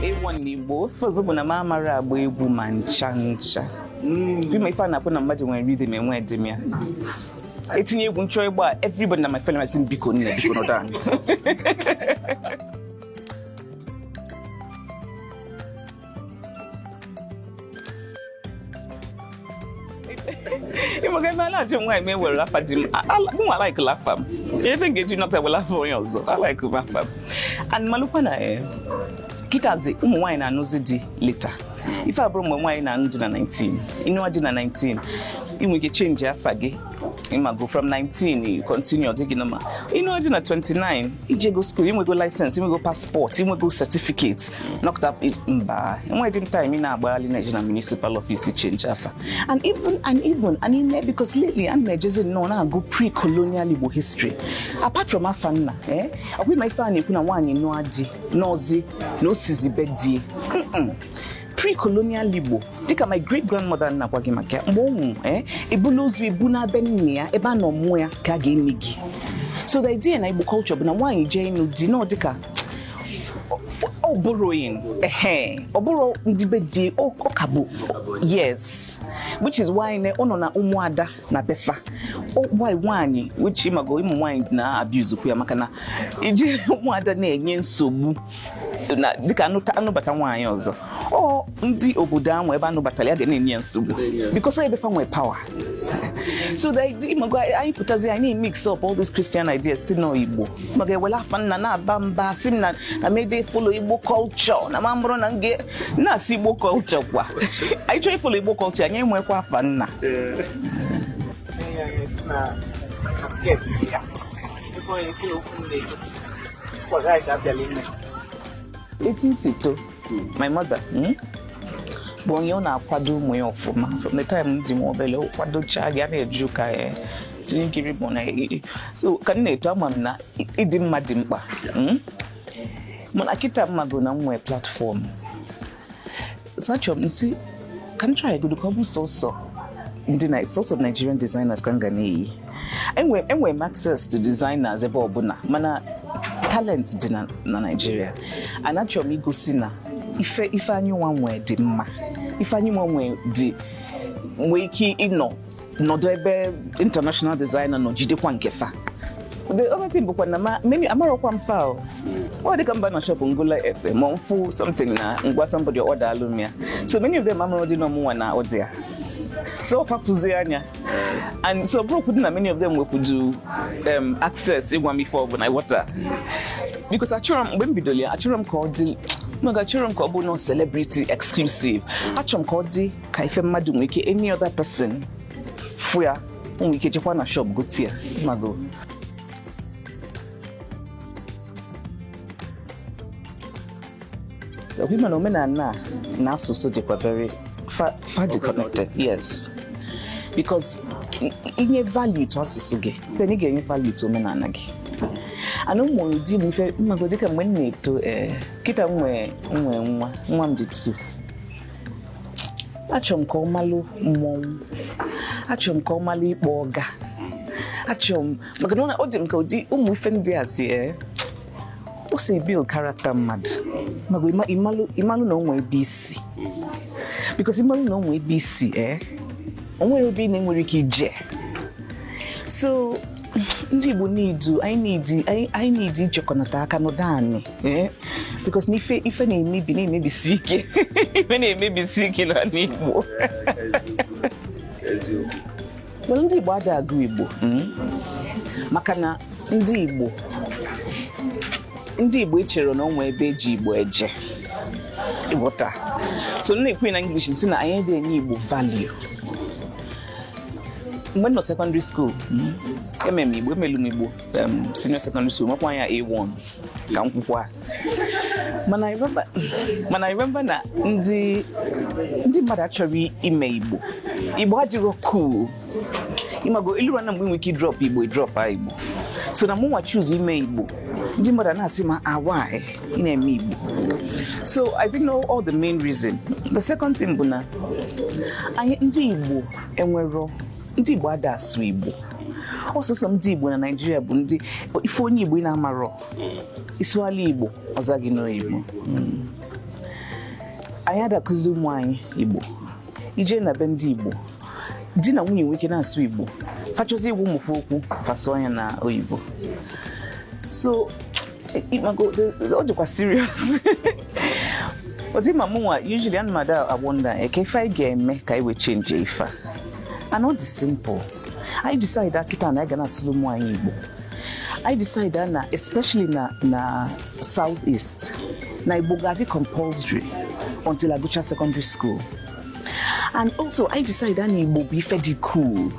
A1 n'Igbo. Ife ọzọ bụ na m amara agba egwu ma ncha ncha. Ịma ife a na-akpọ na mmadụ nwere rhythm, enwe dị m ya. Etinye egwu nchọ ịgba, everybody na my family asị m, "Biko nne, biko nọdụ anyị." Ịmaga ebe a na-ajụ m nwaanyị ma e were afa di m, mụnwa like afa m. Ebe m ga-eji nọta were afa onye ọzọ, I like m afa m. And malụkwa na kịtazi ụmụ nwaanyị na-anụzi di later. Ife abụrụ mgbe nwaanyị na-anụ di na 19, ịnụwa di na 19, ị nwere ike change afa gị, ịmago, from 19 you continue, ọ dịghị normal. Ịnụwa di na 29, ijego school, inwego license, inwego passport, inwego certificate, nọkọta mba, enweghị dị time ị na-agbagharị na-eje na municipal office change afa. And even and ime, because lately ana m ejezi nnọọ na-agụ pre-colonial Igbo history apart from afa nna. Ọkwa ịma ife a na-ekwu na nwaanyị nụọ di n'ọzi na osizi be di. Pre-colonial Igbo, dịka my great grandmother na-agwa gị maka ya, mgbe ọ nwụ, ebula ozu ebu na be nne ya ebe a nọ mụọ ya ka a ga-eme gị. So the idea na Igbo culture bụ na nwaanyị jee ịnụ di nọ dịka ọ borrowing, ehe, ọ bụrụ ndị be di, ọ ka bụ, yes, which is why ne ọ nọ na ụmụada na befa. Why nwaanyị, which ịmago ụmụ nwaanyị na abuse kwu ya, maka na iji ụmụada na-enye nsogbu na dịka anụbata nwaanyị ọzọ, ọ ndị obodo ahụ ebe anụbatara ya ga na-enye ya nsogbu because ọ ebefa nwee power. So the ịmago anyị pụtazi, anyị mix up all these Christian ideas si n'Igbo, maka ewele afa nna na-aba mba, si m na mede follow Igbo culture, na ma mbụrụ na nge na-asị Igbo culture kwa. Anyị chọrọ follow Igbo culture, anyị enwekwa afa nna. Na skirt dị ya ebe onye isi okwu m na-egosi nkwago anyị ka abịala ime. Etu m si too, my mother, bụ onye ọ na-akwado ụmụ ya ọfụma. From the time m dị m obere, ọ kwadocha gị, a na-eju ka ya tinye nkiri bụ na. So ka m na-eto, ama m na ịdị mma dị mkpa. Mana kịta mma bụ na m nwee platform, so achọrọ m nsị ka m try godo ka ọ bụ sọsọ ndị na sọsọ Nigerian designers ka m ga na-eyi. Enwe m access to designers ebe ọbụla, mana talent dị na Nigeria, and achọrọ m igosi na ife anyị nwa nwee dị mma, ife anyị nwa nwee dị, nwee ike ịnọ nọdụ ebe international designer nọ jidekwa nke fa. The other thing bụkwa na ma many amarọkwa m fa o. Ọ dịka mba na shop ngola efe ma mfu something na ngwa, somebody order alụ m ya. So many of them amarọ dị n'ọmụnwa na ọdị ya, so ọ fapụzi anya. And so bụrụ kwudu na many of them nwekwudu access ịgwa m ife ọbụla ịghọta, because achọrọ m, mgbe m bidoro ya, achọrọ m ka ọ dị maga, achọrọ m ka ọ bụ no celebrity exclusive. Achọrọ m ka ọ dị ka ife mmadụ nwere ike, any other person fụ ya, o nwere ike jekwa na shop gote ya, mago. So na omenala a na asụsụ dịkwa very far dị connected, yes, because inye value to asụsụ gị, then ị ga-enye value to omenala gị. And ụmụ ụdị bụ ife mmago, dịka mgbe m na-eto, ee, kịta m nwee nwa, nwa m dị 2, achọrọ m ka ọ malụ mmọnwụ, achọrọ m ka ọ malụ ịkpọ ọga, achọrọ m maka na ọ dị m ka ụdị ụmụ ife ndị a si, ee, o si build character mmadụ, maka ịmalụ na o nwee ebe isi, because ịmalụ na o nwee ebe isi, ee, o nwere ebe ị na-enwere ike ije. So ndị Igbo nidu anyị need ijikọnata aka n'ụda anyị, because na ife na-emebi na-emebisi ike, ife na-emebisi ike n'ala Igbo. Eziokwu. Well, ndị Igbo adịghị agụ Igbo, maka na ndị Igbo echere na o nwee ebe eji Igbo eje, ịghọta. So m na-ekwu na English si na anyị dị enye Igbo value. Mgbe m nọ secondary school, emere m Igbo, emelu m Igbo senior secondary school, nwekwa ya A1 ka m kwukwa. Mana I remember na ndị mmadụ achọrọ ime Igbo. Igbo adịrọ cool, ịmago, ilu na mgbe ị nwere ike drop Igbo, drop a Igbo. So na mụnwa choose ime Igbo, ndị mmadụ a na-asị ma, "Ah, why ị na-eme Igbo?" So I think know all the main reason. The second thing bụ na anyị ndị Igbo enwero, ndị Igbo ada asụ Igbo ọsọsọ. Ndị Igbo na Naịjirịa bụ ndị ife onye Igbo ị na-amarọ isuala Igbo ọza gị n'oyibo. Anyị ada-akụziri ụmụ anyị Igbo. Ije na be ndị Igbo, di na nwunye nwere ike na-asụ Igbo, fachọzi ịgwa ụmụ fa okwu, fasụọ ya na oyibo. So ịmago, ọ dịkwa serious. But ịma, mụnwa usually ana m ada wonder eke ife anyị ga-eme ka anyị wee change ife a. And ọ dị simple. Anyị decide kịta na anyị ga na-asụrụ ụmụ anyị Igbo. Anyị decide na, especially na South East, na Igbo ga-adị compulsory until agụcha secondary school. And also anyị decide na Igbo bụ ife dị cool,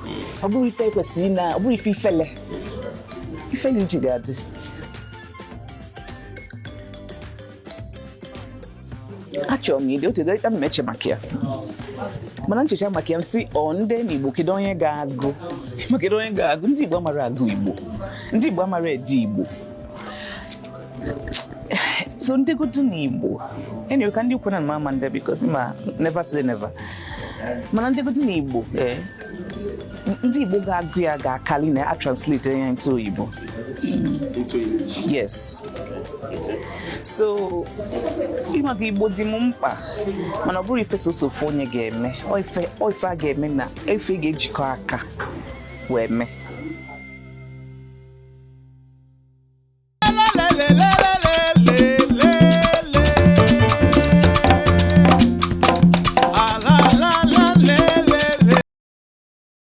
ọ bụrụ ife kwesịrị na ọ bụrụ ife ifele, ife dị jiri adị. Achọrọ m ide otu ana m eche maka ya, mana nchecha maka ya, m sị ọ ndị na Igbo, kedu onye ga-agụ? Kedu onye ga-agụ? Ndị Igbo amara agụ Igbo, ndị Igbo amara ede Igbo. So ndị godu na Igbo, anyway, ka ndị kwu na mama ndị, because ma never say never, mana ndị godu na Igbo, ndị Igbo ga-agụ ya ga-akali na a translate ya into Oyibo. Into English. Yes. So ịmaka Igbo dị m mkpa, mana ọ bụrụ ife soso ofu onye ga-eme, ọ ife a ga-eme na ife ga-ejikọ aka wee mee. Lelele.